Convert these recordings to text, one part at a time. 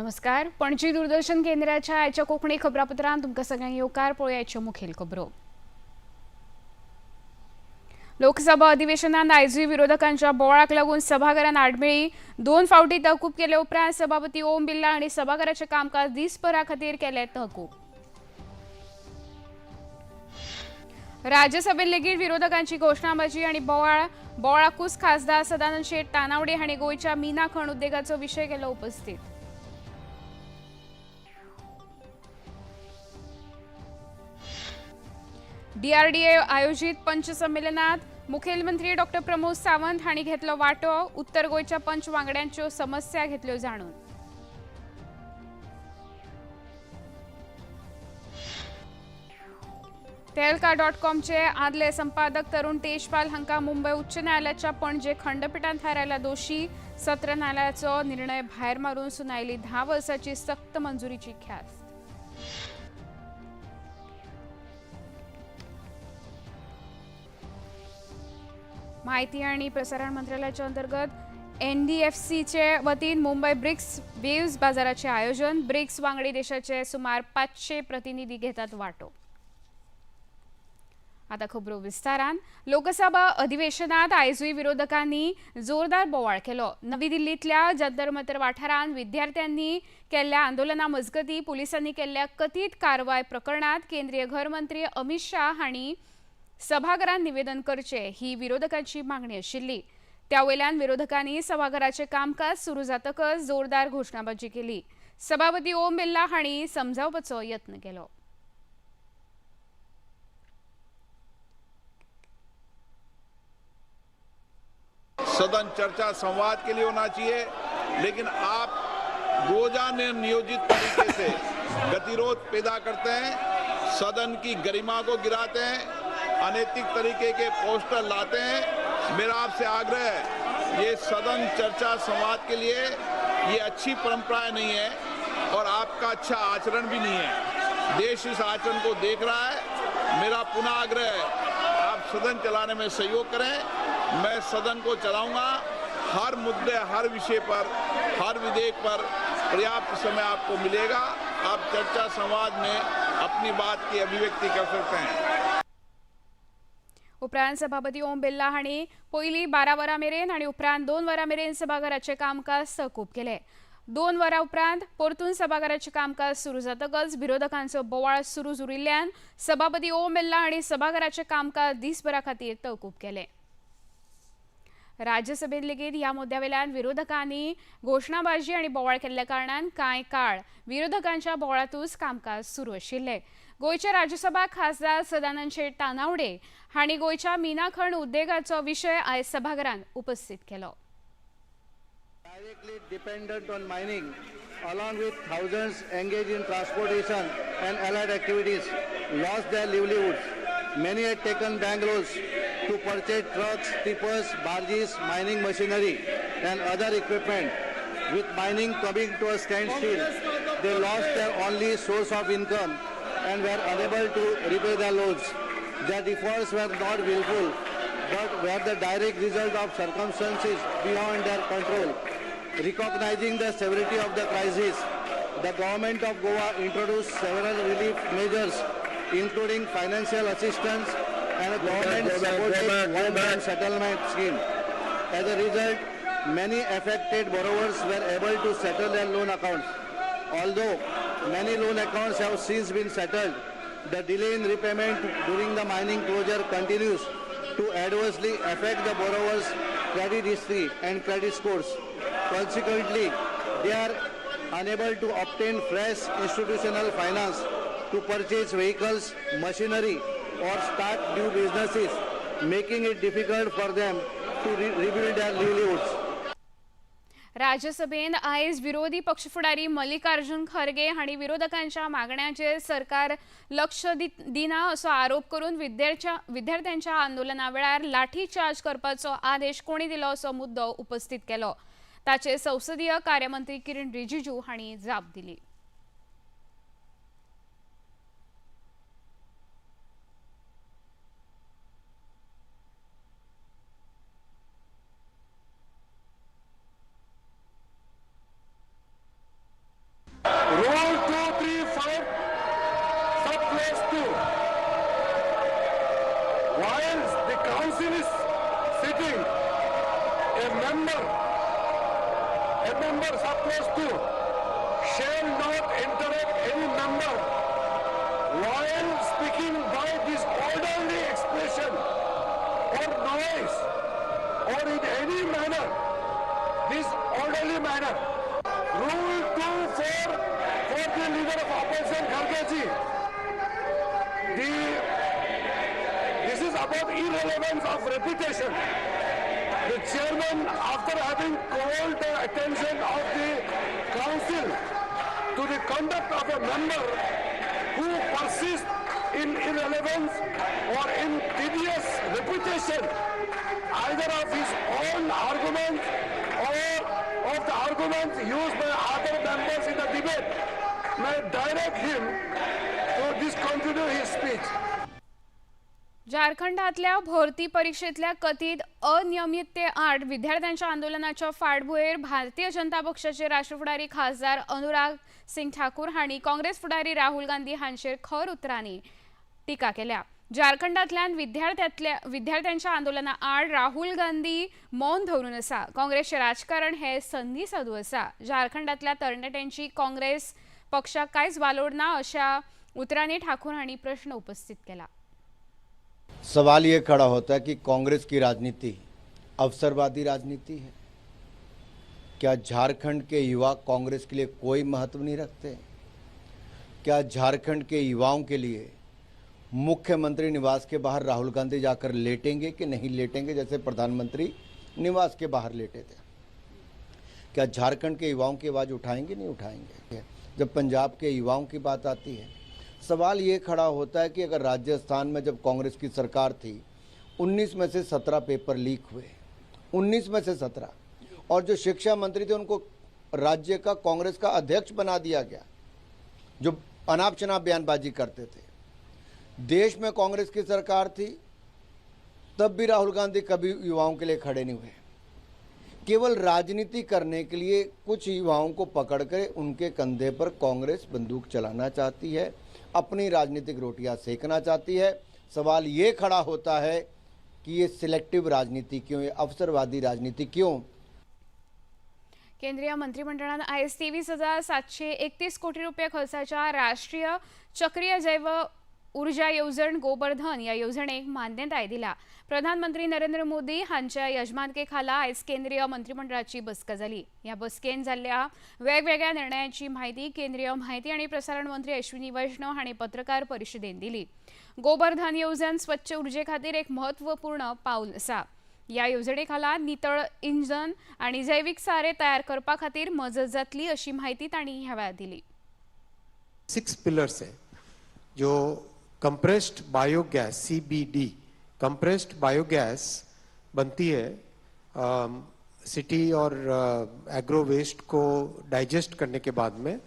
नमस्कार, पणजी दूरदर्शन केंद्राच्या आयच्या कोंकणी खबरापत्रांत तुमकां सगळ्यांक येवकार. पळोवया आयच्यो मुखेल खबरो. लोकसभा अधिवेशनात आयजूय विरोधकांच्या बोवाळाक लागून सभाघरान आडमेळी. दोन फावटी तहकूब केले उपरांत सभापती ओम बिर्ला हांणी सभाघराचें कामकाज दीसभरा खातीर केलें तहकूब. राज्यसभेत लेगीत विरोधकांची घोशणाबाजी आनी बोवाळ. बोवाळाकूच खासदार सदानंद शेट तानावडे हांणी गोंयच्या मीना खण उद्देगाचो विशय केलो उपस्थित. डीआरडीए आयोजित पंच संमेलनात मुखेलमंत्री डॉक्टर प्रमोद सावंत हांणी घेतलो वांटो. उत्तर गोंयच्या पंच वांगड्यांच्यो समस्या घेतल्यो जाणून. तेहलका .कॉमचे आदले संपादक तरुण तेजपाल हांकां मुंबय उच्च न्यायालयाच्या पणजे खंडपिठान थारायला दोशी. सत्र न्यायालयाचो निर्णय भायर मारून सुनायली 10 वर्साची सक्त मंजुरीची ख्यास्त. माहिती आणि प्रसारण मंत्रालयाच्या अंतर्गत एनडीएफसीचे वतीन मुंबई ब्रिक्स वेव्स बाजाराचे आयोजन. ब्रिक्स वांगडी देशाचे सुमार 500 प्रतिनिधी घेतात वाटो. आता खबरो विस्तारान. लोकसभा अधिवेशनात आयजूय विरोधकांनी जोरदार बोवाळ केलो. नवी दिल्लींतल्या जंतर मंतर वाठारांत विद्यार्थ्यांनी केल्ल्या आंदोलना मजगती पुलिसांनी केल्ल्या कथीत कारवाय प्रकरणात केंद्रीय घरमंत्री अमित शाह हांणी सभाघरात निवेदन करचे ही विरोधकांची मागणी आशिल्ली. त्या वयल्यान विरोधकांनी सभाघराचे कामकाज सुरू जातकच जोरदार घोशणाबाजी केली. सभापती ओम बिर्ला हांणी समजावपाचो यत्न केलो. सदन चर्चा संवाद के लिए होना चाहिए, लेकिन आप रोजाना नियोजित तरीके से गतिरोध पैदा करते हैं, सदन की गरिमा को गिराते हैं, अनैतिक तरीके के पोस्टर लाते हैं। मेरा आपसे आग्रह है, ये सदन चर्चा संवाद के लिए ये अच्छी परंपरा नहीं है और आपका अच्छा आचरण भी नहीं है। देश इस आचरण को देख रहा है। मेरा पुनः आग्रह है, आप सदन चलाने में सहयोग करें। मैं सदन को चलाऊंगा। हर मुद्दे, हर विषय पर, हर विधेयक पर पर्याप्त समय आपको मिलेगा। आप चर्चा संवाद में अपनी बात की अभिव्यक्ति कर सकते हैं। उपरांत सभापती ओम बिर्ला हांणी पयलीं 12 वरां मेरेन आनी उपरांत 2 वरां मेरेन सभाघराचें कामकाज तहकूब केलें. 2 वरां उपरांत परतून सभाघराचें कामकाज सुरू जातकच विरोधकांचो बोवाळ सुरू उरिल्ल्यान सभापती ओम बिर्ला हांणी सभाघराचें कामकाज दीसभरा खातीर तहकूब केलें. राज्यसभेत लेगीत ह्या मुद्द्या वयल्यान विरोधकांनी घोशणाबाजी आनी बोवाळ केल्ल्या कारणान कांय काळ विरोधकांच्या बोवाळांतूच कामकाज सुरू आशिल्लें. गोंयचे राज्यसभा खासदार सदानंद शेट तानावडे हांणी गोंयच्या मीना खण उद्देगाचो विशय आयज सभाघरांत उपस्थित केलो. Directly dependent on mining, along with thousands engaged in transportation and allied activities, lost their livelihoods. Many had taken bank loans to purchase trucks, tippers, barges, mining machinery, and other equipment. With mining coming to a standstill, they lost their only source of income and were unable to repay their loans. Their defaults were not willful, but were the direct result of circumstances beyond their control. Recognizing the severity of the crisis, the government of Goa introduced several relief measures, including financial assistance and a government-supported one-time settlement scheme. As a result, many affected borrowers were able to settle their loan accounts. Although many loan accounts have since been settled, the delay in repayment during the mining closure continues to adversely affect the borrowers' credit history and credit scores. Consequently, they are unable to obtain fresh institutional finance to purchase vehicles, machinery, or start new businesses, making it difficult for them to rebuild their livelihoods. राज्यसभेन आयज विरोधी पक्ष फुडारी मल्लिकार्जुन खरगे हांणी विरोधकांच्या मागण्यांचेर सरकार लक्ष दिना असो आरोप करून विद्यार्थ्यांच्या आंदोलना वेळार लाठीचार्ज करपाचो आदेश कोणी दिलो असो मुद्दो उपस्थित केलो. ताचेर संसदीय कार्यमंत्री किरण रिजिजू हांणी जाप दिली. 2. While the council is sitting, a member subclause 2 shall not interrupt any member while speaking by disorderly expression or noise or in any manner, disorderly manner. Rule 2(4) for the leader of opposition Kharge ji. This is about irrelevance of reputation. The chairman, after having called the attention of the council to the conduct of a member who persists in irrelevance or in tedious repetition either of his own arguments or of the arguments used by other members in the debate, may direct him to discontinue his speech. झारखंडातल्या भरती परीक्षेतल्या कथित अनियमिततेआड विद्यार्थ्यांच्या आंदोलनाच्या फाटभुंयेर भारतीय जनता पक्षाचे राष्ट्र फुडारी खासदार अनुराग सिंग ठाकूर हांणी काँग्रेस फुडारी राहुल गांधी हांचेर खर उतरांनी टिका केल्या. झारखंडातल्यान विद्यार्थ्यांच्या आंदोलना आड राहुल गांधी मौन धरून आसा. काँग्रेसचे राजकारण हे संदी साधू आसा. झारखंडातल्या तरणाट्यांची काँग्रेस पक्षाक कांयच वालोर ना अशा उतरांनी ठाकूर हांणी प्रश्न उपस्थित केला. सवाल ये खड़ा होता है कि कांग्रेस की राजनीति अवसरवादी राजनीति है। क्या झारखंड के युवा कांग्रेस के लिए कोई महत्व नहीं रखते? क्या झारखंड के युवाओं के लिए मुख्यमंत्री निवास के बाहर राहुल गांधी जाकर लेटेंगे कि नहीं लेटेंगे, जैसे प्रधानमंत्री निवास के बाहर लेटे थे? क्या झारखंड के युवाओं की आवाज़ उठाएंगे, नहीं उठाएंगे? जब पंजाब के युवाओं की बात आती है, सवाल ये खड़ा होता है कि अगर राजस्थान में जब कांग्रेस की सरकार थी 19 में से 17 पेपर लीक हुए, 19 में से 17, और जो शिक्षा मंत्री थे उनको राज्य का कांग्रेस का अध्यक्ष बना दिया गया, जो अनाप शनाप बयानबाजी करते थे। देश में कांग्रेस की सरकार थी तब भी राहुल गांधी कभी युवाओं के लिए खड़े नहीं हुए। केवल राजनीति करने के लिए कुछ युवाओं को पकड़कर उनके कंधे पर कांग्रेस बंदूक चलाना चाहती है, अपनी राजनीतिक रोटियां सेकना चाहती है। सवाल ये खड़ा होता है कि ये सिलेक्टिव राजनीति क्यों, ये अवसरवादी राजनीति क्यों? केंद्रीय मंत्रिमंडळान आयज 23,731 कोटी रुपये खर्चाच्या राष्ट्रीय चक्रीय जैव ऊर्जा येवजण गोबरधन ह्या येवजणेक मान्यताय दिल्या. प्रधानमंत्री नरेंद्र मोदी हांच्या यजमानके खाला आयज केंद्रीय मंत्रिमंडळाची बसका जाली. ह्या बसकेन जाल्ल्या वेगवेगळ्या निर्णयांची म्हायती केंद्रीय म्हायती आनी प्रसारण मंत्री अश्विनी वैष्णव हांणी पत्रकार परिशदेन दिली. गोबरधन येवजण स्वच्छ ऊर्जे खातीर एक म्हत्वपूर्ण पावल आसा. ह्या येवजणे खाला नितळ इंजन आनी जैवीक सारे तयार करपा खातीर मजत जातली अशी म्हायती तांणी ह्या वेळार दिली. 6 पिलर्स है जो compressed biogas CBD compressed biogas बनती है सिटी और एग्रो वेस्ट को डाइजेस्ट करने के बाद में,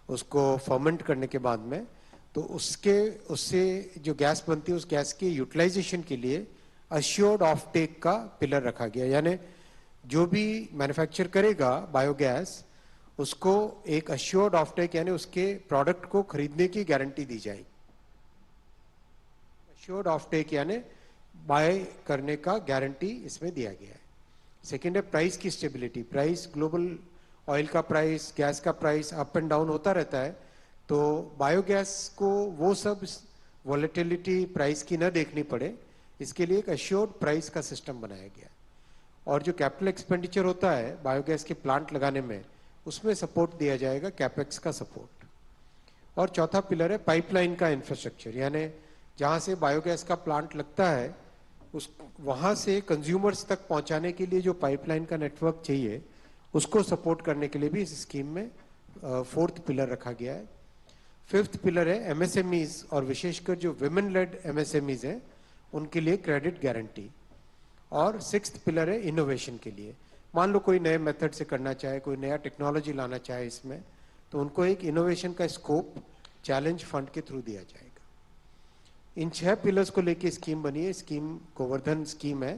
उसको फर्मेंट करने के बाद में, तो उसके उससे जो गैस बनती है उस गैस के यूटिलाइजेशन के लिए अश्योर्ड ऑफ टेक का पिलर रखा गया। यानी जो भी मैन्युफैक्चर करेगा बायोगैस उसको एक अश्योर्ड ऑफ टेक यानी उसके प्रोडक्ट को खरीदने की गारंटी दी जाएगी। अश्योर्ड ऑफ टेक यानी बाय करने का गारंटी इसमें दिया गया है। सेकेंड है प्राइस की स्टेबिलिटी। प्राइस ग्लोबल ऑयल का प्राइस, गैस का प्राइस अप एंड डाउन होता रहता है, तो बायोगैस को वो सब वॉलेटिलिटी प्राइस की न देखनी पड़े, इसके लिए एक अश्योर्ड प्राइस का सिस्टम बनाया गया। और जो कैपिटल एक्सपेंडिचर होता है बायोगैस के प्लांट लगाने में, उसमें सपोर्ट दिया जाएगा, कैपेक्स का सपोर्ट। और चौथा पिलर है पाइपलाइन का इंफ्रास्ट्रक्चर, यानी जहाँ से बायोगैस का प्लांट लगता है उस वहाँ से कंज्यूमर्स तक पहुँचाने के लिए जो पाइपलाइन का नेटवर्क चाहिए उसको सपोर्ट करने के लिए भी इस स्कीम में फोर्थ पिलर रखा गया है। फिफ्थ पिलर है एमएसएमईज और विशेषकर जो विमेन लेड एमएसएमईज हैं उनके लिए क्रेडिट गारंटी। और सिक्स्थ पिलर है इनोवेशन के लिए। मान लो कोई नए मेथड से करना चाहे, कोई नया टेक्नोलॉजी लाना चाहे इसमें, तो उनको एक इनोवेशन का scope challenge fund K through दिया जाएगा। इन 6 पिलर्स को लेके स्कीम बनी है। स्कीम गोवर्धन स्कीम है।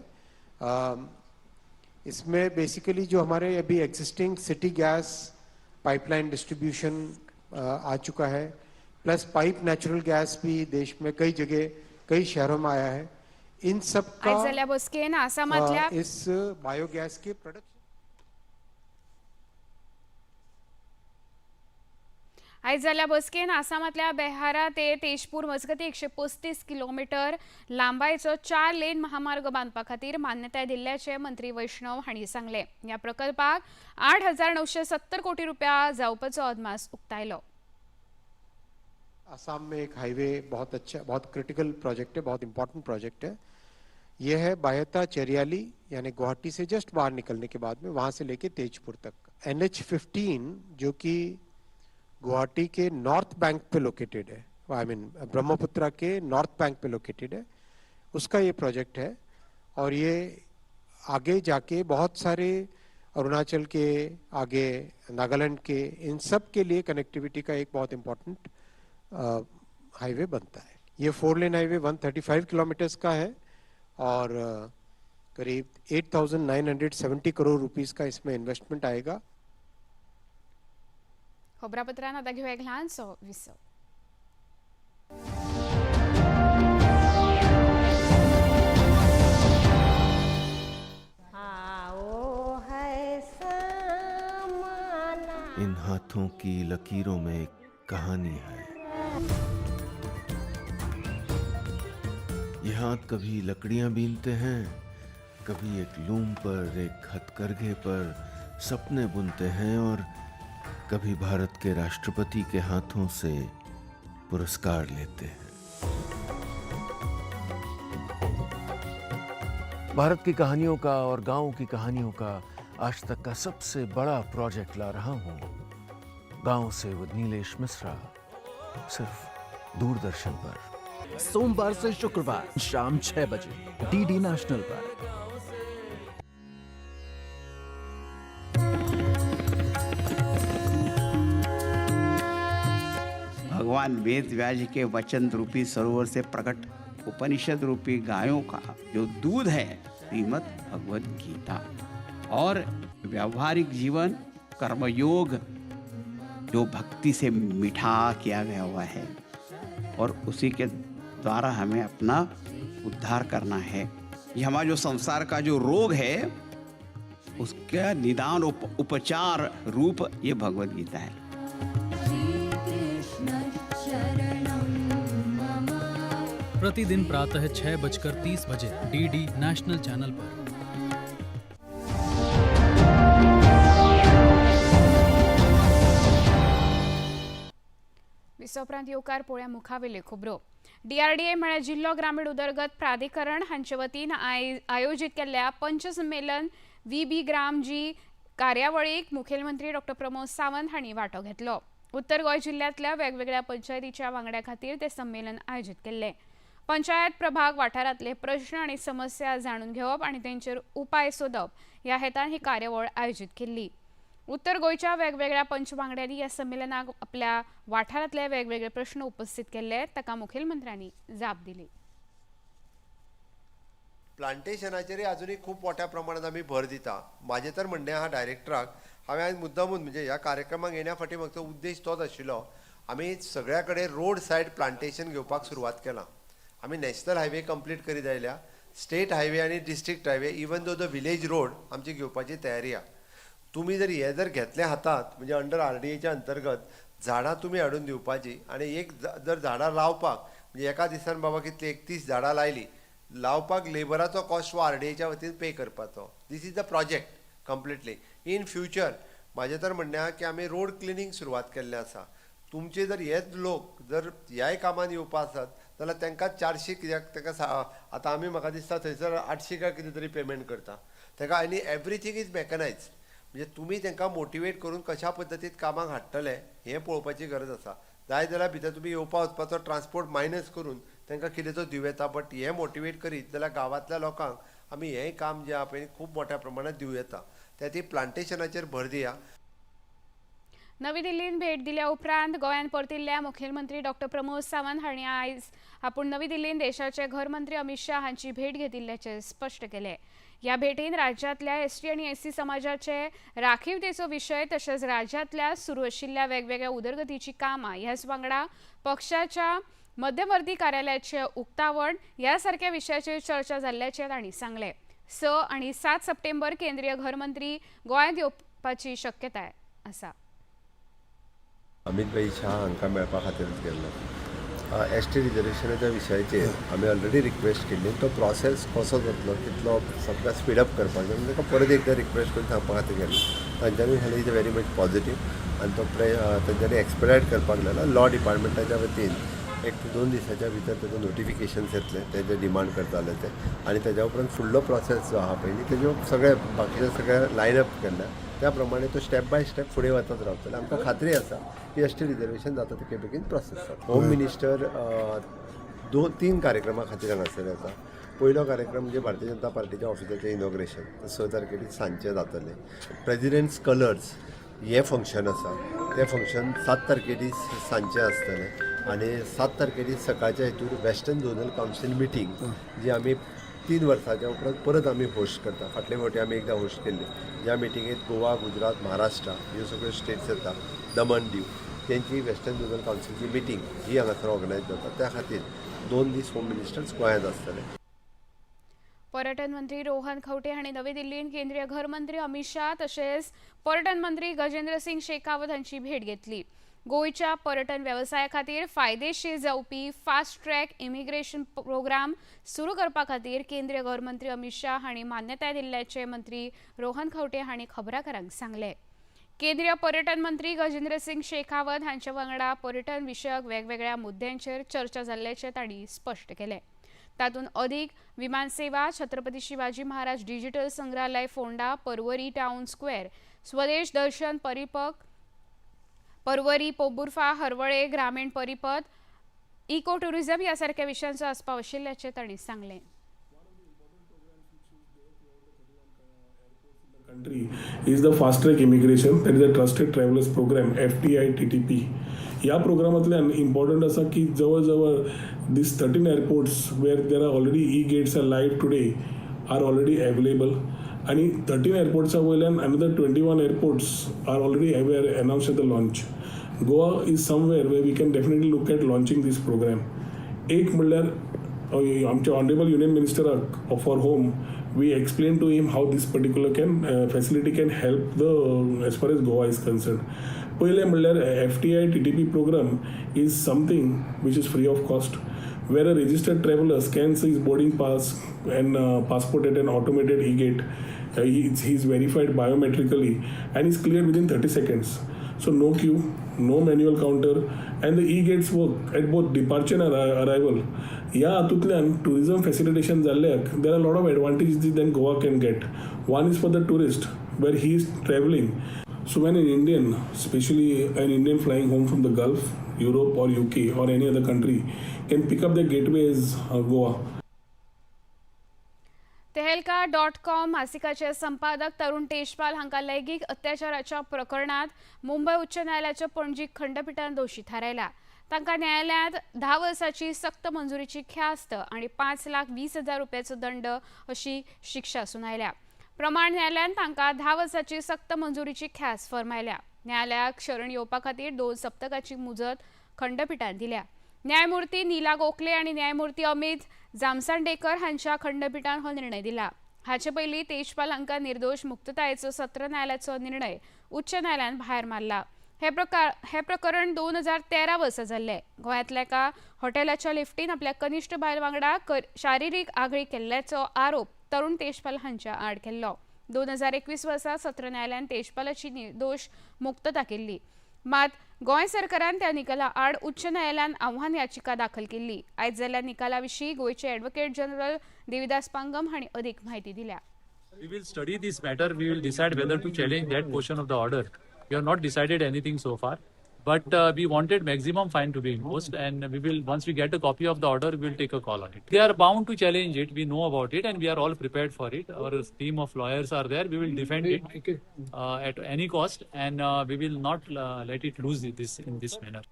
इसमें बेसिकली जो हमारे अभी existing city gas pipeline distribution आ चुका है, प्लस पाइप नेचुरल गैस भी देश में कई जगह कई शहरों में आया है। इन सब का आयज जाल्ल्या बसकेन आसामांतल्या इस बायोगैस के प्रोडक्शन आयज जाल्ल्या बसकेन आसामांतल्या बेहारा ते तेजपूर मजगती 135 किलोमिटर लांबायेचो 4 लेन महामार्ग बांदपा खातीर मान्यताय दिल्ल्याचें मंत्री वैष्णव हांणी सांगलें। ह्या प्रकल्पाक 8,970 कोटी रुपया जावपाचो अदमास उक्तायलो। आसाम में एक हाईवे बहुत अच्छा, बहुत क्रिटिकल प्रोजेक्ट है, बहुत इंपॉर्टेंट प्रोजेक्ट है। यह है बायता चेरियाली, यानी गुवाहाटी से जस्ट बाहर निकलने के बाद में वहां से लेके तेजपुर तक। NH 15 जो कि गुवाहाटी के नॉर्थ बैंक पे लोकेटेड है, I mean Brahmaputra के नॉर्थ बैंक पे लोकेटेड है, उसका ये प्रोजेक्ट है। और ये आगे जाके बहुत सारे अरुणाचल के आगे Nagaland K, in sub K लिए कनेक्टिविटी का एक बहुत इम्पोर्टेंट हाईवे बनता है। ये 4 लेन हाईवे 135 किलोमीटर्स का है और करीब 8,970 करोड़ रुपीस का इसमें इन्वेस्टमेंट आएगा। खबरापत्रान आतां घेवया एक ल्हानसो विसव। इन हाथों की लकीरों में एक कहानी है। ये हाथ कभी लकड़ियां बीनते हैं, कभी एक लूम पर, एक हथकरघे पर सपने बुनते हैं और कभी भारत के राष्ट्रपति के हाथों से पुरस्कार लेते हैं। भारत की कहानियों का और गांवों की कहानियों का आज तक का सबसे बड़ा प्रोजेक्ट ला रहा हूं, गांव से विद नीलेश मिश्रा, सिर्फ दूरदर्शन पर। सोमवार से शुक्रवार शाम 6 बजे डीडी नेशनल पर। भगवान वेद व्यास के वचन रूपी सरोवर से प्रकट उपनिषद रूपी गायों का जो दूध है, श्रीमद् भगवद गीता, और व्यावहारिक जीवन कर्मयोग जो भक्ति से मिठा किया गया हुआ है, और उसी के द्वारा हमें अपना उद्धार करना है। ये हमारा जो संसार का जो रोग है उसका निदान उपचार रूप ये भगवद गीता है। प्रतिदिन प्रातः 6:30 बजे डीडी नेशनल चैनल पर। विसवप्रांत येवकार पोळ्या मुखावेले खबरो। डीआरडीए म्हळ्यार जिल्लो ग्रामीण उदरगत प्राधिकरण हांचे वतीन आयोजीत केल्ल्या पंचसंमेलन व्हीबी ग्राम जी कार्यावळीक मुखेलमंत्री डॉ प्रमोद सावंत हांणी वांटो घेतलो। उत्तर गोंय जिल्ल्यांतल्या वेगवेगळ्या पंचायतीच्या वांगड्या खातीर ते संमेलन आयोजीत केल्लें। पंचायत प्रभाग वाठारांतले प्रश्न आनी समस्या जाणून घेवप आनी तेंचेर उपाय सोदप ह्या हेतान ही कार्यावळ आयोजीत केल्ली। उत्तर गोंयच्या वेगवेगळ्या पंच वांगड्यांनी ह्या संमेलनाक आपल्या वाठारांतले वेगवेगळे प्रश्न उपस्थित केल्ले, ताका मुखेलमंत्र्यांनी जाप दिली। प्लांटेशनाचेर अजुनूय खूब मोठ्या प्रमाणात आमी भर दिता। म्हाजें तर म्हणणें आहा डायरेक्टराक, हांवें आयज मुद्दामून म्हणजे ह्या कार्यक्रमाक येण्या फाटीं म्हाका उद्देश तोच आशिल्लो, आमी सगळ्या कडेन रोड सायड प्लांटेशन घेवपाक सुरवात केलां। आमी नॅशनल हायवे कंप्लीट करीत आयल्या, स्टेट हायवे आनी district highway, even though the village road आमची घेवपाची तयारी आहा। तुमी जर हे जर घेतले हातात म्हणजे अंडर आरडीएच्या अंतर्गत झाडां तुमी हाडून दिवपाची आनी एक जर झाडां लावपाक म्हणजे एका दिसान बाबा कितली 31 झाडां लायली, लावपाक लेबराचो कॉस्ट हो आरडीएच्या वतीन पे करपाचो। This is the project completely. In future म्हाजें तर म्हणणें आहा की आमी रोड क्लिनींग सुरवात केल्लें आसा। तुमचे जर हेच लोक जर ह्याय कामान येवपा आसत जाल्यार तांकां 400 कित्याक तांकां आतां आमी म्हाका दिसता थंयसर 800 काय कितें तरी पेमेंट करता तांकां, आनी एवरीथींग is मॅकनायज। म्हणजे तुमी तांकां मोटिवेट करून कशा पद्दतीन कामाक हाडटले हें पळोवपाची गरज आसा। जाय जाल्यार भितर तुमी येवपा वचपाचो ट्रान्सपोर्ट मायनस करून तांकां कितें तो दिवं येता, बट हें मोटिवेट करीत जाल्यार गांवांतल्या लोकांक आमी हें काम जें आहा पळय खूब मोठ्या प्रमाणात दिवं येता। त्या खातीर प्लांटेशनाचेर भर दिया। नवी दिल्लीन भेट दिल्या उपरांत गोंयांत परतिल्ल्या मुखेलमंत्री डॉक्टर प्रमोद सावंत हांणी आयज आपूण नवी दिल्लीन देशाचे घरमंत्री अमित शाह हांची भेट घेतिल्ल्याचें स्पश्ट केलें. ह्या भेटीन राज्यांतल्या एसटी आनी एससी समाजाचे राखीवतेचो विशय तशेंच राज्यांतल्या सुरू आशिल्ल्या वेगवेगळ्या उदरगतीची कामां ह्याच वांगडा पक्षाच्या मध्यवर्ती कार्यालयाचें उक्तावण ह्या सारक्या विशयाचेर चर्चा जाल्ल्याचें तांणी सांगलें. 6 आनी 7 सप्टेंबर केंद्रीय घरमंत्री गोंयांत येवपाची शक्यताय आसा. अमित भाई शाह हांकां मेळपा खातीरूच गेल्लो. एस टी रिजर्वेशनाच्या विशयाचेर आमी ऑलरेडी रिक्वेस्ट केल्ली. तो प्रोसेस कसो जातलो, कितलो सगळें स्पिडअप करपाक जाय म्हणून ताका परत एकदां रिक्वेस्ट करून सांगपा खातीर गेल्लो. तांच्यांनी सांगलें is very much positive आनी तो तांच्यांनी एक्सपेडायट करपाक लागला. लॉ डिपार्टमेंटाच्या वतीन 1 ते 2 दिसाच्या भितर ताजो नोटिफिकेशन्स येतलें, तेजे डिमांड करताले ते, आनी तेज्या उपरांत फुडलो प्रोसेस जो आहा पयलीं तेज्यो सगळे बाकीचे सगळे लायनअप केल्ले त्या प्रमाणे तो स्टेप बाय स्टेप फुडें वचत रावतलो. आमकां खात्री आसा की एस टी रिजर्वेशन जाता तितके बेगीन प्रोसेस जाता. होम मिनिस्टर 2-3 कार्यक्रमा खातीर हांगासर येता. पयलो कार्यक्रम म्हणजे भारतीय जनता पार्टीच्या ऑफिसाचें इनॉग्रेशन 6 तारखेर सांजचें जातलें. प्रेजिडेंट्स कलर्स हें फंक्शन आसा, तें फंक्शन 7 तारखेर सांजचें आसतलें आनी 7 तारखेर सकाळच्या हितूर वेस्टर्न झोनल कावन्सील मिटींग जी आमी 3 वर्साच्या उपरांत परत आमी होस्ट करता. फाटले फावटी आमी एकदां होस्ट केल्ली. ज्या मिटिंगेत गोवा, गुजरात, महाराष्ट्र ह्यो सगळ्यो स्टेट्स येता, दमण दीव, तेंची वेस्टर्न झोनल कावन्सिलची मिटींग ही हांगासर ऑर्गनायज जाता. त्या खातीर 2 दीस होम मिनिस्टर्स गोंयांत आसतले. पर्यटन मंत्री रोहन खंवटे हांणी नवी दिल्लीन केंद्रीय घरमंत्री अमित शाह तशेंच पर्यटन मंत्री गजेंद्र सिंग शेखावत हांची भेट घेतली. गोंयच्या पर्यटन वेवसाया खातीर फायदेशीर जावपी फास्ट ट्रॅक इमिग्रेशन प्रोग्राम सुरू करपा खातीर केंद्रीय घरमंत्री अमित शाह हांणी मान्यताय दिल्ल्याचें मंत्री रोहन खंवटे हांणी खबराकारांक सांगलें. केंद्रीय पर्यटन मंत्री गजेंद्र सिंग शेखावत हांच्या वांगडा पर्यटन विशयक वेगवेगळ्या मुद्द्यांचेर चर्चा जाल्ल्याचें तांणी स्पश्ट केलें. तातूंत अदीक विमान सेवा, छत्रपती शिवाजी महाराज डिजिटल संग्रहालय फोंडा, परवरी टाउन स्क्वेअर, स्वदेश दर्शन परिपक, परवरी पोबुर्फा, हरवळे ग्रामीण परिपथ, इको टुरिझम ह्या सारक्या विशयांचो आस्पाव आशिल्ल्याचें तांणी सांगलें. Country is the fast track immigration, that is a trusted travellers programme FTI TTP. ह्या प्रोग्रामांतल्यान इम्पॉर्टंट आसा की जवळ जवळ this 13 airports where there are already e gates are live today are already available आनी 13 एअरपोर्ट्सा वयल्यान another 21 airports are already aware announce at the launch. Goa is somewhere where we can definitely look at launching this programme. एक म्हणल्यार आमचे honourable union मिनिस्टराक for home we explain to him how this particular can facility can help the as far as Goa is concerned. पयलें म्हणल्यार FTI TTP programme is something which is free of cost, where a registered traveller scans his boarding pass and passport at an automated e gate. He is verified biometrically and is clear within 30 seconds. So no queue, no manual counter, and the e-gates work at both departure and arrival. ह्या हातूंतल्यान tourism facilitation जाल्ल्याक there are lot of advantages than Goa can get. One is for the tourist where he is travelling. So when an Indian, specially an Indian flying home from the Gulf, Europe or UK or any other country, can pick up the gateway as Goa. Tehelka.com मासिकाचे संपादक तरुण तेजपाल हांकां लैंगीक अत्याचाराच्या प्रकरणात मुंबय उच्च न्यायालयाच्या पणजी खंडपीठान दोशी थारायला. तांकां न्यायालयांत 10 वर्सांची सक्त मंजुरीची ख्यास्त आनी 5,20,000 रुपयाचो दंड अशी शिक्षा सुनायल्या. प्रमाण न्यायालयान तांकां 10 वर्सांची सक्त मंजुरीची ख्यास्त फर्मायल्या. न्यायालयाक शरण येवपा खातीर 2 सप्तकाची मुजत खंडपीठान दिल्या. न्यायमूर्ती नीला गोखले आनी न्यायमूर्ती अमित जामसांडेकर हांच्या खंडपीठान हो निर्णय दिला. हाचे पयलीं तेजपाल हांकां निर्दोश मुक्ततायेचो सत्र न्यायालयाचो निर्णय उच्च न्यायालयान भायर मारला. हे प्रकरण 2013 वर्सा जाल्लें. गोंयांतल्या एका हॉटेलाच्या लिफ्टीन आपल्या कनिश्ठ बायल वांगडा शारिरीक आगळी केल्ल्याचो आरोप तरुण तेजपाल हांच्या आड केल्लो. 2021 वर्सा सत्र न्यायालयान तेजपालाची निर्दोश मुक्तता केल्ली. मात गोंय सरकारान त्या निकाला आड उच्च न्यायालयान आव्हान याचिका दाखल केल्ली. आयज जाल्ल्या निकाला विशीं गोंयचे ॲडव्होकेट जनरल देविदास पांगम हांणी अदीक म्हायती दिल्या. We will study this matter. We will decide whether to challenge that portion of the order. We have not decided anything so far. But we wanted maximum fine to be imposed, and we will, once we get a copy of the order, we will take a call on it. They are bound to challenge it. We know about it, and we are all prepared for it. Our team of lawyers are there. We will defend it at any cost, and we will not let it lose this in this manner.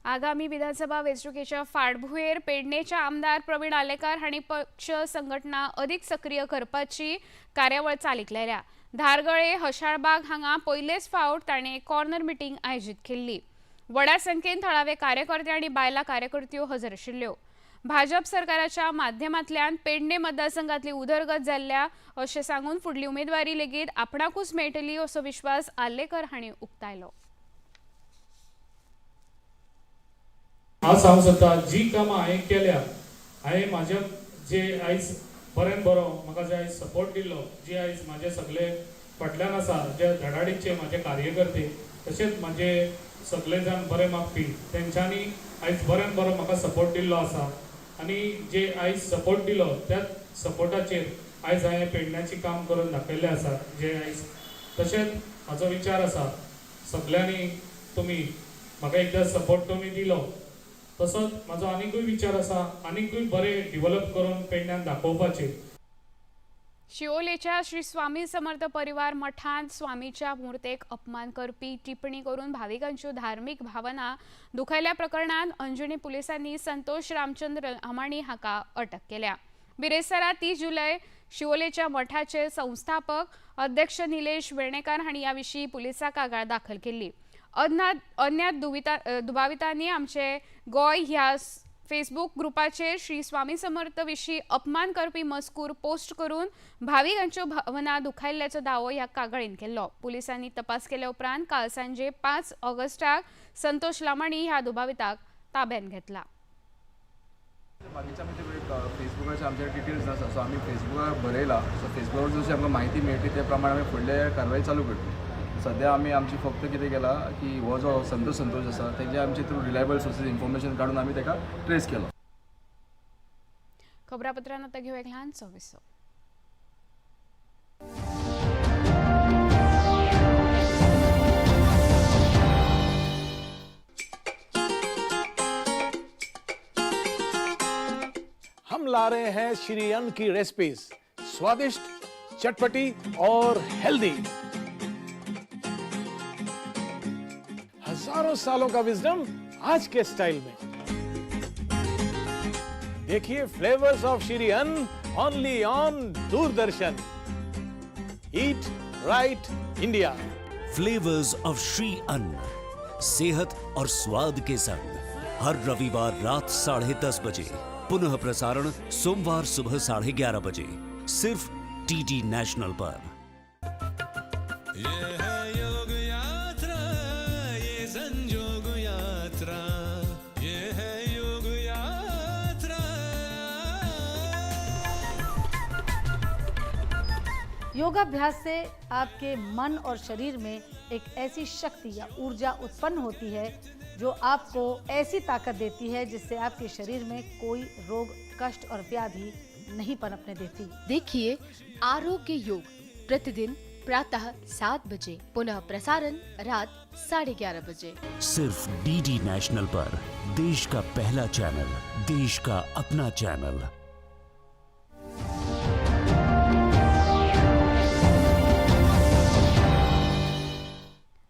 आगामी विधानसभा वेंचणुकेच्या फाटभुंयेर पेडणेच्या आमदार प्रवीण आलेकार हांणी पक्ष संघटना अदीक सक्रीय करपाची कार्यावळ चालीक लायल्या. धारगळे हशाळबाग हांगा पयलेच फावट ताणें कॉर्नर मिटींग आयोजीत केल्ली. व्हडा संख्येन थळावे कार्यकर्ते आनी बायलां कार्यकर्त्यो हजर आशिल्ल्यो. भाजप सरकाराच्या माध्यमांतल्यान पेडणे मतदारसंघातली उदरगत जाल्ल्या अशें सांगून फुडली उमेदवारी लेगीत आपणाकूच मेळटली असो विश्वास आर्लेकर हांणी उक्तायलो. आज हांव सद्दां जी कामां हांवें केल्या, हांवें म्हाज्या जे आयज बऱ्यान बरो म्हाका जे आयज सपोर्ट दिल्लो, जे आयज म्हाजे सगळे फाटल्यान आसा, जे धडाडीचे म्हाजे कार्यकर्ते तशेंच म्हाजे सगळे जाण बरे मागपी, तेंच्यांनी आयज बऱ्यान बरो म्हाका सपोर्ट दिल्लो आसा. आनी जे आयज सपोर्ट दिलो त्या सपोर्टाचेर आयज हांवें पेडण्याची काम करून दाखयल्लें आसा. जे आयज तशेंच म्हाजो विचार आसा सगल्यांनी तुमी म्हाका एकदां सपोर्ट तुमी दिलो, तसोच म्हाजो आनीकूय विचार आसा आनीकूय बरें डिवलप करून पेडण्यान दाखोवपाचें. शिवोलेच्या श्री स्वामी समर्थ परिवार मठांत स्वामीच्या मूर्तेक अपमान करपी टिप्पणी करून भाविकांच्यो धार्मीक भावना दुखयल्या प्रकरणांत अंजुणे पुलिसांनी संतोष रामचंद्र अमाणी हाका अटक केल्या. बिरेस्तारा 30 जुलय शिवोलेच्या मठाचे संस्थापक अध्यक्ष निलेश वेर्णेकार हांणी ह्या विशीं पुलिसांक कागाळ दाखल केल्ली. अज्ञात दुबावितांनी आमचे गोंय ह्या फेसबूक ग्रुपाचेर श्री स्वामी समर्थ विशीं अपमान करपी मजकूर पोस्ट करून भाविकांच्यो भावना दुखायल्ल्याचो दावो ह्या कागाळीन केल्लो. पुलिसांनी तपास केल्या उपरांत काल सांजे 5 ऑगस्टाक संतोष लामाणी ह्या दुबाविताक ताब्यात घेतला. बाकीच्या फेसबुकाचे आमचे डिटेल्स आसा, सो आमी फेसबुकार बरयला, सो फेसबुकार जशी आमकां म्हायती मेळटी ते प्रमाणे आमी फुडले कारवाय चालू करतले. सद्या आमी आमची फक्त कितें केलां की हो जो संतोष आसा तेजे आमचे थ्रू रिलायबल सोर्सीस इन्फॉर्मेशन काडून आमी ताका ट्रेस केलो. खबरापत्रांत आतां घेवया एक ल्हानसो विसव. हम ला रहे हैं श्री अन्न की रेसिपीज, स्वादिष्ट, चटपटी और हेल्दी. हजारों सालों का विजडम आज के स्टाइल में. देखिए flavours of Shri Anna only on Doordarshan. Eat right India. Flavours of Shri Anna, सेहत और स्वाद के संग, हर रविवार रात 10:30 बजे, पुनः प्रसारण सोमवार सुबह 11:30 बजे, सिर्फ डीडी नेशनल पर. ये है योग यात्रा, ये संजोग यात्रा, ये है योग यात्रा. योगाभ्यास से आपके मन और शरीर में एक ऐसी शक्ति या ऊर्जा उत्पन्न होती है जो आपको ऐसी ताकत देती है जिससे आपके शरीर में कोई रोग, कष्ट और व्याधि नहीं पनपने देती। देखिए आरोग्य योग प्रतिदिन प्रातः 7 बजे, पुनः प्रसारण रात 11:30 बजे, सिर्फ डीडी नेशनल पर। देश का पहला चैनल, देश का अपना चैनल।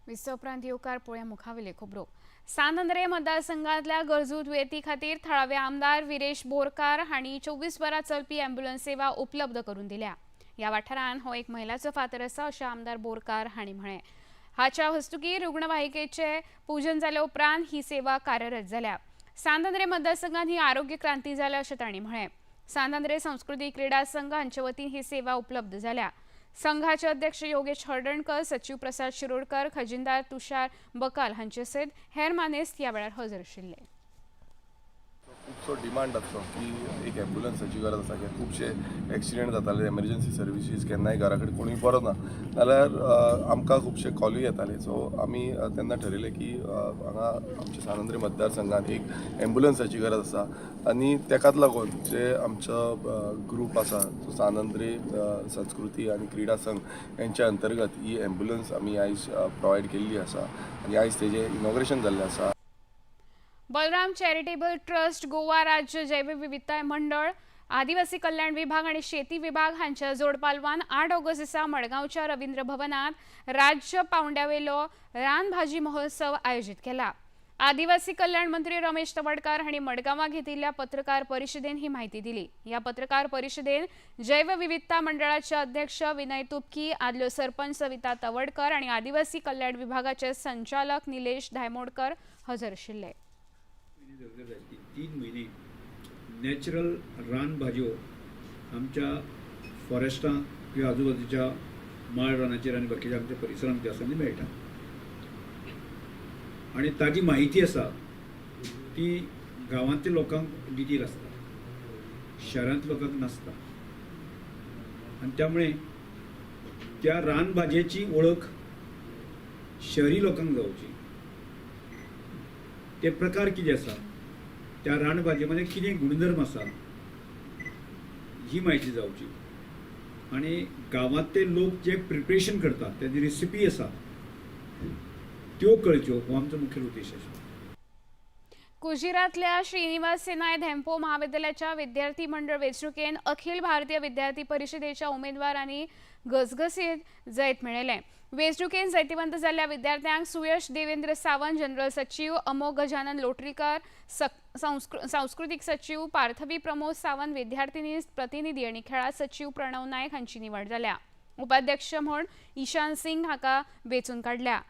विसव उपरांत येवकार पळोवया मुखावेले खबरो. सांत आंद्रे मतदारसंघांतल्या गरजू दुयेंती खातीर थळावे आमदार विरेश बोरकार हांणी 24 वरां चलपी ॲम्ब्युलन्स सेवा उपलब्ध करून दिल्या. ह्या वाठारांत हो एक महिलाचो फातर आसा अशें आमदार बोरकार हांणी म्हळें. हाच्या हस्तुकीं रुग्णवाहिकेचें पुजन जाल्या उपरांत ही सेवा कार्यरत जाल्या. सांत आंद्रे मतदारसंघांत ही आरोग्य क्रांती जाल्या अशें तांणी म्हळें. सांत आंद्रे संस्कृतीक क्रिडा संघ हांचे वतीन ही सेवा उपलब्ध जाल्या. संघाचे अध्यक्ष योगेश हळदणकर, सचिव प्रसाद शिरोडकर, खजिनदार तुषार बकाल हांचे सयत हेर मानेस्त ह्या वेळार हजर आशिल्ले. खूब खुबसो डिमांड आसलो की एक एम्बुलन्साची गरज आसा कित्याक खुबशे एक्सिडंट जाताले, एमर्जन्सी सर्विसीस केन्नाय घरा कडेन कोणूय बरो ना जाल्यार आमकां खुबशे कॉलूय येताले. सो आमी तेन्ना ठरयलें की हांगा आमच्या सांत आंद्रे मतदारसंघात एक एम्बुलन्साची गरज आसा आनी तेकाच लागून जे आमचो ग्रूप आसा तो सांत आंद्रे संस्कृती आनी क्रिडा संघ यांच्या अंतर्गत ही एम्बुलन्स आमी आयज प्रोवायड केल्ली आसा आनी आयज तेजें इनॉग्रेशन जाल्लें आसा. बलराम चॅरिटेबल ट्रस्ट, गोवा राज्य जैवविविधताय मंडळ, आदिवासी कल्याण विभाग आणि शेती विभाग हांच्या जोडपालवान 8 ऑगस्ट दिसा मडगांवच्या रवींद्र भवनात राज्य पावंड्यावेलो रानभाजी महोत्सव आयोजित केला. आदिवासी कल्याण मंत्री रमेश तवडकार हांणी मडगांवां घेतिल्ल्या पत्रकार परिशदेन ही माहिती दिली. ह्या पत्रकार परिशदेन जैवविविधता मंडळाचे अध्यक्ष विनय तुपकी, आदल्यो सरपंच सविता तवडकर आणि आदिवासी कल्याण विभागाचे संचालक निलेश धायमोडकर हजर आशिल्ले. 3 म्हयने नॅचरल रानभाजयो आमच्या फॉरेस्टां किंवा आजूबाजूच्या माळ रानाचेर आनी बाकीच्या आमच्या परिसरांत जे आसा ती मेळटा आनी ताजी म्हायती आसा ती गांवांतल्या लोकांक डिटेल आसता, शहरांतल्या लोकांक नासता आनी त्यामुळे त्या रानभाजयेची वळख शहरी लोकांक जावची, ते प्रकार कितें आसा, त्या रानभाजये मध्ये कितें गुणधर्म आसा ही म्हायती जावची आनी गांवांतले लोक जे प्रिपरेशन करतात तेजी रेसिपी आसा त्यो कळच्यो हो आमचो मुखेल उद्देश आसा. गुजरातल्या श्रीनिवास सेनाय धेंपो महाविद्यालयाच्या विद्यार्थी मंडळ वेंचणुकेन अखिल भारतीय विद्यार्थी परिषदेच्या उमेदवारांनी घसघसीत जैत मेळयलें. वेंचणुकेन जैतिवंत जाल्ल्या विद्यार्थ्यांक सुयश देवेंद्र सावंत जनरल सचिव, अमोघ गजानन लोटरीकर सांस्कृतीक सचिव, पार्थवी प्रमोद सावंत विद्यार्थिनी प्रतिनिधी आनी खेळा सचिव प्रणव नायक हांची निवड जाल्या. उपाध्यक्ष म्हूण ईशान सिंग हाका वेंचून काडल्या.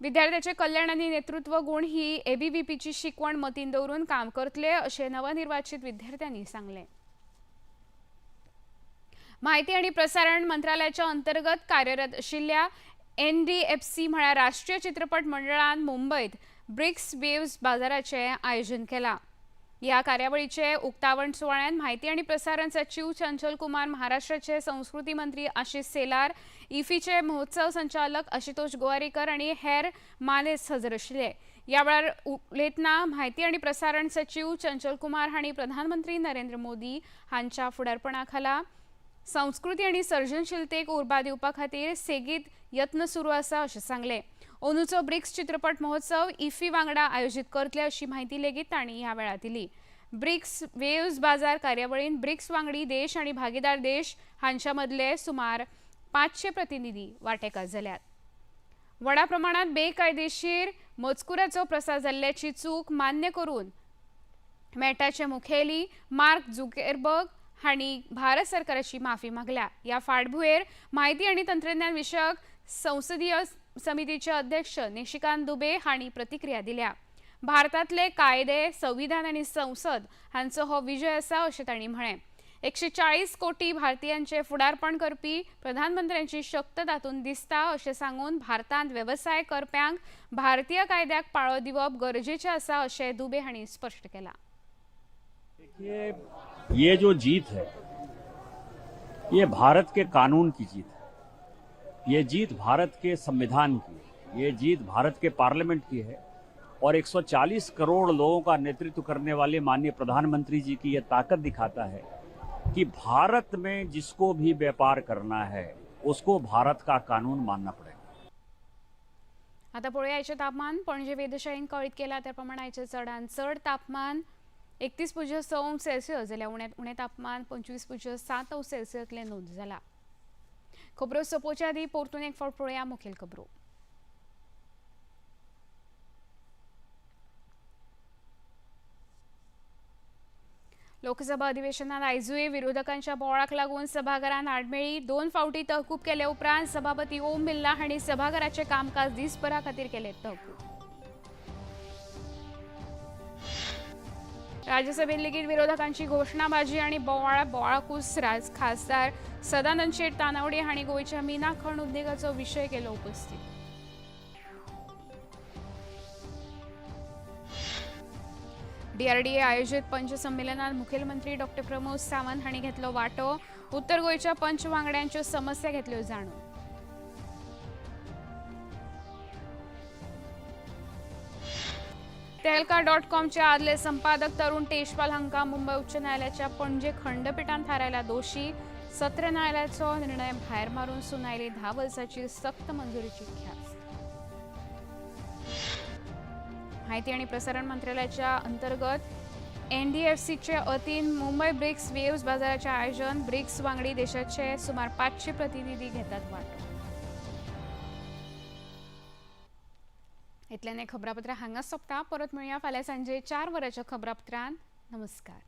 विद्यार्थ्याचे कल्याण आनी नेतृत्व गुण ही एबीव्हीपीची शिकवण मतीन दवरून काम करतले अशें नवनिर्वाचित विद्यार्थ्यांनी सांगलें. माहिती आनी प्रसारण मंत्रालयाच्या अंतर्गत कार्यरत आशिल्ल्या एनडीएफसी म्हळ्यार राष्ट्रीय चित्रपट मंडळान मुंबयत ब्रिक्स वेव्स बाजाराचें आयोजन केलां. ह्या कार्यावळीचे उक्तावण सुवाळ्यान माहिती आनी प्रसारण सचिव चंचल कुमार, महाराष्ट्राचे संस्कृती मंत्री आशिष सेलार, इफीचे महोत्सव संचालक आशुतोष गोवारीकर आनी हेर मानेस्त हजर आशिल्ले. ह्या वेळार उलयतना माहिती आनी प्रसारण सचिव चंचल कुमार हांणी प्रधानमंत्री नरेंद्र मोदी हांच्या फुडारपणा खाला संस्कृती आनी सर्जनशीलतेक उर्बा दिवपा खातीर सेगीत यत्न सुरू आसा अशें सांगलें. अंदूचो ब्रिक्स चित्रपट महोत्सव इफी वांगडा आयोजीत करतले अशी म्हायती लेगीत तांणी ह्या वेळार दिली. ब्रिक्स वेव्स बाजार कार्यावळीन ब्रिक्स वांगडी देश आनी भागीदार देश हांच्या मदले सुमार 500 प्रतिनिधी वांटेकार जाल्यात. व्हडा प्रमाणात बेकायदेशीर मजकुराचो प्रसार जाल्ल्याची चूक मान्य करून मेटाचे मुखेली मार्क झुकेरबर्ग हांणी भारत सरकाराची माफी मागल्या. ह्या फाटभुंयेर म्हायती आनी तंत्रज्ञान विशयक संसदीय समितीचे अध्यक्ष निशिकांत दुबे हांणी प्रतिक्रिया दिल्या. भारतांतले कायदे, संविधान आनी संसद हांचो हो विजय आसा अशें तांणी म्हळें. 140 कोटी भारतीयांचे फुडारपण करपी प्रधानमंत्र्यांची शक्त तातूंत दिसता अशें सांगून भारतांत वेवसाय करप्यांक भारतीय कायद्याक पाळो दिवप गरजेचें आसा अशें दुबे हांणी स्पश्ट केलां. ये जो जीत है ये भारत के कानून की जीत है, ये जीत भारत के संविधान की है, ये जीत भारत के पार्लियामेंट की है और 140 करोड़ लोगों का नेतृत्व करने वाले माननीय प्रधानमंत्री जी की ये ताकत दिखाता है कि भारत में जिसको भी व्यापार करना है उसको भारत का कानून मानना पड़ेगा. आता पळोवया आयचें तापमान. पणजे वेधशाळेन कळीत केलां त्या प्रमाण आयचें चडांत चड तापमान 31.6 अंश सेल्सियस जाल्यार उण्यांत उणें तापमान 25.7 अंश सेल्सियसलें नोंद जाला. खबरो सोंपोवच्या आदीं परतून एक फावट पळोवया मुखेल खबरो. लोकसभा अधिवेशनात आयजूय विरोधकांच्या बोवाळाक लागून सभाघरान आडमेळी. 2 फावटी तहकूब केले उपरांत सभापती ओम बिर्ला हांणी सभाघराचें कामकाज दीसभरा खातीर केलें तहकूब. राज्यसभेत लेगीत विरोधकांची घोशणाबाजी आनी बोवाळाकूस. खासदार सदानंद शेट तानावडे हांणी गोंयच्या मिना खण उद्देगाचो विशय केलो उपस्थित. डीआरडीए आयोजित पंच संमेलनात मुखेलमंत्री डॉक्टर प्रमोद सावंत हांणी घेतलो वांटो. उत्तर गोंयच्या पंच वांगड्यांच्यो समस्या घेतल्यो जाणून. तेहलका .कॉमचे आदले संपादक तरुण तेजपाल हांकां मुंबय उच्च न्यायालयाच्या पणजे खंडपिठान थारायला दोशी. सत्र न्यायालयाचो निर्णय भायर मारून सुनायली 10 वर्साची सक्त मंजुरीची ख्यास्त. माहिती आणि प्रसारण मंत्रालयाच्या अंतर्गत एनडीएफसीचे वतीन मुंबय ब्रिक्स वेव्स बाजाराचे आयोजन. ब्रिक्स वांगडी देशाचे सुमार 500 प्रतिनिधी घेतात वांटो. इतल्याने खबरापत्र हांगा सोंपता. परत मेळया फाल्यां सांजे 4 वरांच्या खबरापत्रान. नमस्कार.